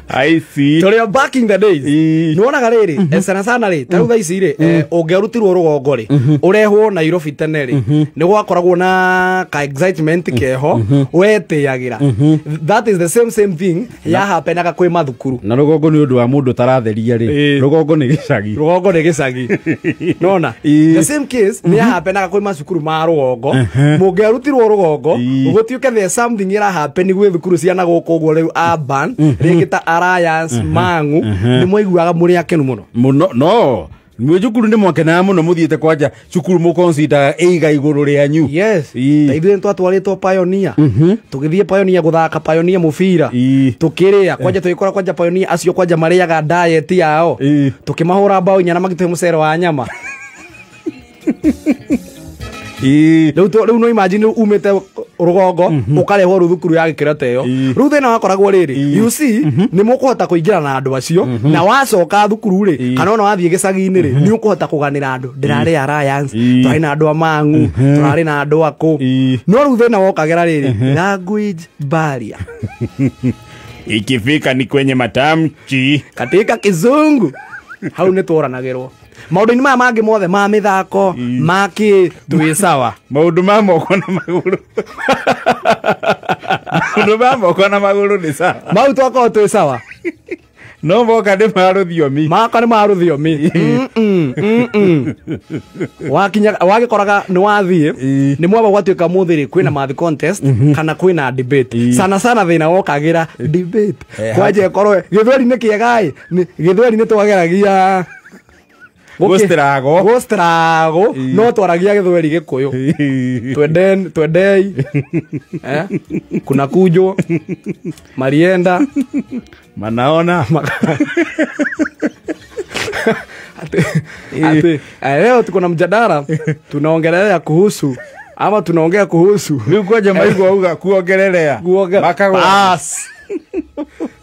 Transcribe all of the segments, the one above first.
I see. Tũrĩ o back in the days. Nĩwonaga rĩrĩ, sana sana rĩ, ta rĩu thaa ici rĩ, ũngĩarutirwo rũgongo rĩ, ũrehwo Nairobi tene rĩ, nĩ gwakoragwo na ka excitement keho, wetĩagĩra. That is the same thing yahapenaga kwĩ mathukuru. Na rũgongo nĩ ũndũ wa mũndũ ũtaratheria rĩ, rũgongo nĩ gĩcagi. Rũgongo nĩ gĩcagi. Nona the same case nĩ yahapenaga kwĩ macukuru ma rũgongo. Mũngĩarutirwo rũgongo, gũtuĩke there's something ĩrahappen gwĩ thukuru cia na gũkũ ũguo rĩu urban, rĩngĩ ta Alliance, Mang'u, nĩ mwaiguaga mũrĩ akenu mũno. Mũno, no. Mwĩ cukuru nĩ mwakenaga mũno mũthiĩte kwanja cukuru mũconsider ĩiga igũrũ rĩanyu. Yes. Ta ithuĩ nĩtwatwarĩtwo Pioneer. Tũgĩthiĩ Pioneer gũthaka Pioneer mũbira. Tũkĩrĩa kwanja tũgĩkora kwanja Pioneer acio kwanja marĩaga diet yao. Tũkĩmahũra mbaũ inya na magĩtũhe mũcere wa nyama. Rĩu no imagine umĩte rũgongo ũkarehwo rĩu thukuru ya gĩkĩro ta ĩyo. Rĩu thĩna wakoragwo rĩrĩ, you see, nĩ mũkũhota kũingĩra na andũ acio, na wacoka thukuru rĩ, kana ona wathiĩ gĩcagi-inĩ rĩ, nĩ ũkũhota kũganĩra andũ. Ndĩrarĩ Alliance, tũrarĩ na andũ a Mang'u, tũrarĩ na andũ a kũ. No rĩu thĩna wokagĩra rĩrĩ, language barrier. Ikifika ni kwenye matamshi. Katika kizungu. Hau nĩ tworanagĩrwo. Maũndũ-inĩ maya mangĩ mothe ma mĩthako, ma kĩ, twĩ sawa. Maũndũ ma moko na magũrũ. Maũndũ ma moko na magũrũ nĩ sawa. Mau twakorwo twĩ sawa. No moka nĩ ma rũthiomi. Maka nĩ ma rũthiomi. Wakinya, wagĩkoraga nĩ wathiĩ, nĩ mwamba gwatuĩka mũthĩ rĩ, kwĩna math contest, kana kwĩna debate. Sana sana thĩna wokagĩra debate. Kwanja ĩkorwo gĩthweri nĩ kĩega ĩ, gĩthweri nĩ twageragia Gũstrago. Gũstrago, no twaragia gĩthweri gĩkũyũ. Twenden, twendei. Kuna kujo. Marienda. Manaona. Ati, leo tuko na mjadala, tunaongelea kuhusu ama tunaongea kuhusu. Rĩu kwanja maigua uga kuongelelea. Kuongelea. Bas.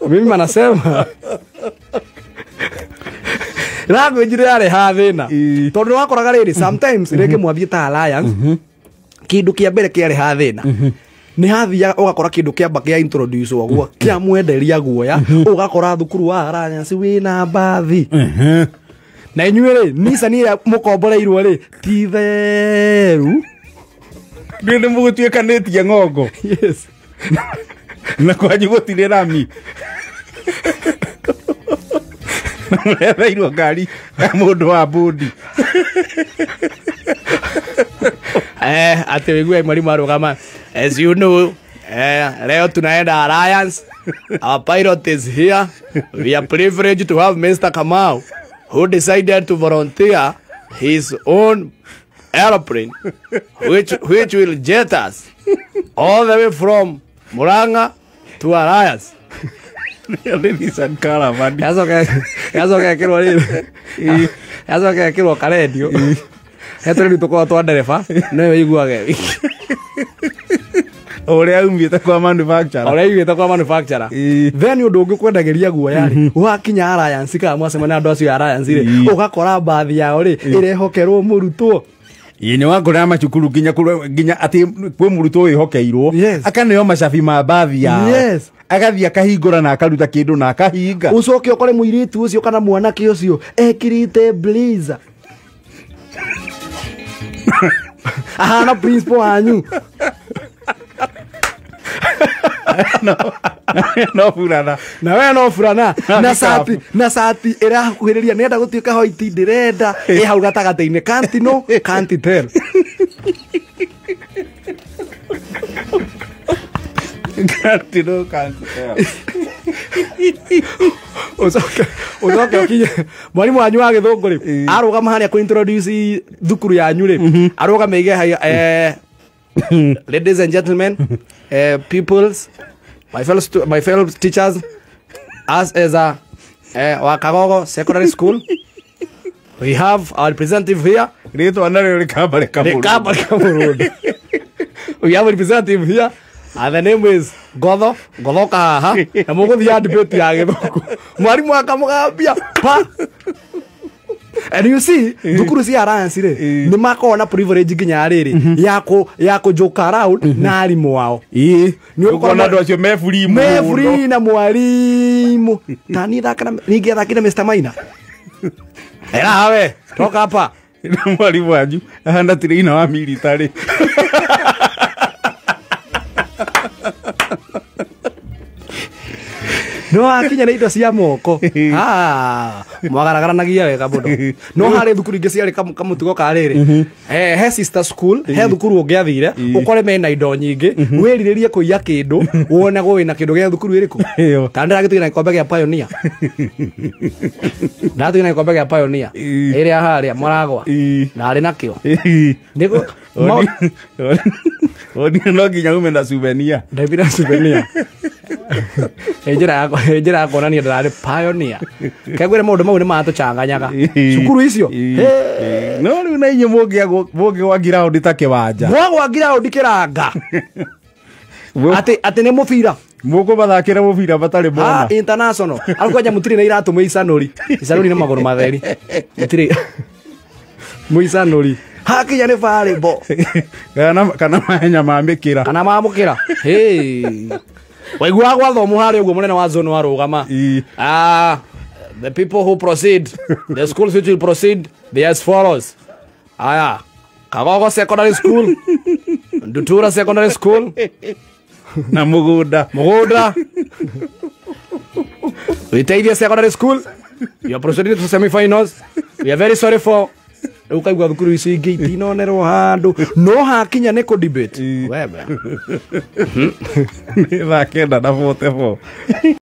Mimi manasema language rĩarĩ ha thĩna. Tondũ wakoraga rĩrĩ, sometimes rĩngĩ mwathiĩ ta Alliance, kĩndũ kĩa mbere kĩarĩ ha thĩna. Nĩ hathiaga ũgakora kĩndũ kĩamba kĩa introduce ũguo, kĩa mwenderia guoya, ũgakora thukuru wa Alliance wĩna mbathi. Na inyuĩ rĩ, Nissan ĩrĩa mũkomboreirwo rĩ, ti theru. Nĩ mũgũtuĩkanĩtie ng'ongo. Yes. Na kwanyu gũtirĩ rami. Mũretheirwo ngari ya mũndũ wa bũndi. Ati wĩigue mwarimũ arũgama, as you know, leo tunaenda Alliance. Our pilot is here. We are privileged to have Mr. Kamau, who decided to volunteer his own aeroplane, which will jet us all the way from Murang'a to Alliance. Nissan Caravan. Yacoka ekĩrwo rĩrĩ. Yacoka ekĩrwo karendio. He tũrĩri tũkoragwo twa ndereba, nowe wĩiguage. Ũrĩa umĩte kwa manufacturer. Ũrĩa umĩte kwa manufacturer. Then ũndũ ũngĩ kwendagĩria guoya rĩ, wakinya Alliance kana mwacemania na andũ acio a Alliance rĩ, ũgakora mbathi yao rĩ, ĩrehokerwo mũrutwo. Ĩ nĩ wakora macukuru nginya atĩ kwĩ mũrutwo wĩhokeirwo, akaneo macabi ma mbathi yao. Yes. Agathiĩ akahingũra na akaruta kĩndũ na akahinga. Ũcoke ũkore mũirĩtu ũcio kana mwanake ũcio ekĩrĩte blazer. Ahana principal wanyu. No furana. Na we no furana. Na sati ĩrakuhĩrĩria nĩenda gũtuĩka hoiti ndĩrenda ĩ hau gatagatĩ-inĩ. Can't no, can't tell. Can't no, can't tell. Ũcoke ũkinye mwarimũ wanyu wa gĩthũngũ rĩ, arũgama harĩa kũ introduce thukuru yanyu rĩ, arũgame aige ladies and gentlemen, pupils, my fellow teachers, us as a Wakagogo Secondary School, we have our representative here. We have a representative here, and the name is Gotho. Gotho kahaha. Na mũgũthiĩ debate ya gĩthũngũ. Mwarimu akamũgambia pa. And you see thukuru cia Alliance rĩ nĩ makoragwo na privilege nginya rĩrĩ ya kũ joke around na arimũ ao. Ĩĩ. Nĩ ũgũkora Ũkona andũ acio me free me mũno. free na mwalimu ta niĩ thaka na ningĩ athakire Mr. Maina era hawe toka hapa. Na mwalimu wanyu ahana tirĩina wa military. No akinya na indo cia moko. Mwagaragaranagia wega mũno. No harĩ thukuru ingĩ ciarĩ kamũtugo ka rĩrĩ. He sister school, he thukuru ũngĩathire ũkore mena indo nyingĩ, wĩrirĩrie kũiya kĩndũ wonagwo wĩna kĩndũ gĩa thukuru ĩrĩkũ. Ĩyo. Ta ndĩragĩtũire na gĩkombe gĩa Pioneer. Ndĩratũire na gĩkombe gĩa Pioneer ĩrĩa harĩa Maragwa na arĩ nakĩo. Nĩguo Oni no nginya ume na souvenir. Ndaibira souvenir. Njĩra ya kuonania ndĩrarĩ pioneer. Kegwĩre maũndũ mau nĩ matũchanganyaga. Cukuru icio. No rĩu na inyuĩ mũngĩgwa ground ta kĩwanja. Mwagwa ground kĩranga. Atĩ nĩ mũbira. Mũkũmathakĩra mũbira matarĩ mona. International. Arabu kwanja mũtirĩ na iratũ mũicanũri. Icanũri nĩ magũrũ matheri. Mũtirĩ. Mũicanũri. Hakinya nĩ volleyball. Kana mahenya ma mĩkĩra. Kana ma mũkĩra. Hey. Waiguaga gwathomo harĩa ũguo mũnene wa zone warũgama. The people who proceed, the schools which will proceed, they are as follows. Aya, Kagogo Secondary School, Ndutura Secondary School, na Mugunda. Mugunda. Witeithia Secondary School, you are proceeding to semi-finals. We are very sorry for rĩu ũkaigua thukuru icio ingĩ itinonerwo handũ no hakinya nĩ kũ debate. Webe. Nĩ thaa 9:44.